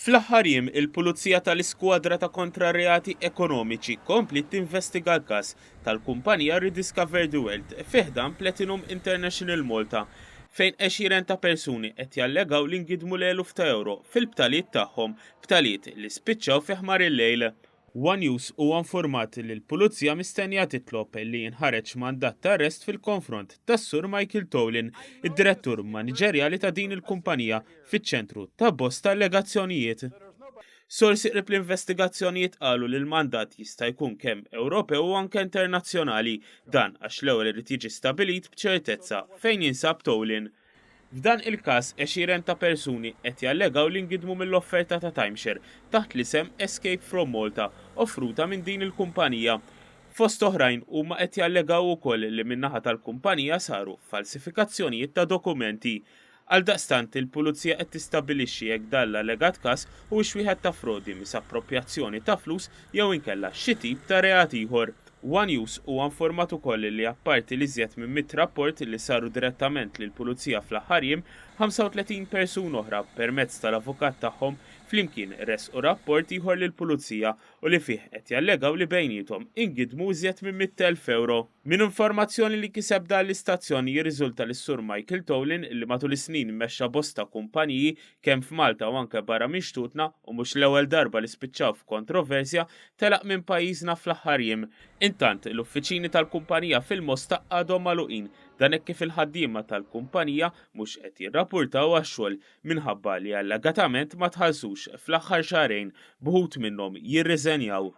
Fl-aħħar jiem, il-Pulizija tal-Iskwadra ta' Kontra Reati Ekonomiċi kompliet tinvestiga l-każ tal-kumpanija Rediscover the World fi ħdan Platinum International Malta, fejn għexieren ta' persuni qed jallegaw li ngidmu l-eluf ta' ewro fil-btaliet tagħhom, btaliet li spiċċaw fi ħmar il-lejl. One News huwa nfurmat li l-Pulizija mistennija titlob li jinħareġ mandat ta' arrest fil-konfront tas-Sur Michael Tolan, id-Direttur Maniġerjali ta' din il-kumpanija fiċ-ċentru ta' bosta allegazzjonijiet. Sorsi qrib l-investigazzjonijiet qalu li l-mandat jista' jkun kemm Ewropew u anke internazzjonali, dan għax l-ewwel irid jiġi stabbilit b'ċertezza fejn jinsab Tolan. F'dan il-każ, għexieren ta' persuni qed jallegaw li ngidmu mill-offerta ta' timeshare taħt l-isem Escape from Malta offruta minn din il-kumpanija. Fost oħrajn huma qed jallegaw ukoll li min-naħa tal-kumpanija saru falsifikazzjonijiet ta' dokumenti. Għaldaqstant, il-Pulizija qed tistabbilixxi jekk dan l-allegat każ huwiex wieħed ta' frodi, misapproprjazzjoni ta' flus jew inkella xi tip ta' reat ieħor. One News huwa nfurmat ukoll li apparti l-iżjed minn 100 rapport li saru direttament lill-Pulizija fl-aħħar jiem, 35 persuna oħra permezz tal-avukat tagħhom flimkien ressqu rapport ieħor lill-Pulizija u li fih qed jallegaw li bejniethom ingidmu iżjed minn 100,000 ewro. Minn informazzjoni li kiseb dan l-istazzjon jirriżulta li s-Sur Michael Tolan li matul is-snin mexxa bosta kumpaniji kemm f'Malta u anke barra minn xtutna u mhux l-ewwel darba li spiċċaw f'kontroversja telaq minn pajjiżna fl-aħħar jiem. Intant, l-uffiċini tal-kumpanija fil-Mosta għadhom magħluqin, dan hekk kif il-ħaddiema tal-kumpanija mhux qed jirrappurtaw għax-xogħol minħabba li allegatament ma tħallsux fl-aħħar xahrejn, b'uħud minnhom jirriżenjaw.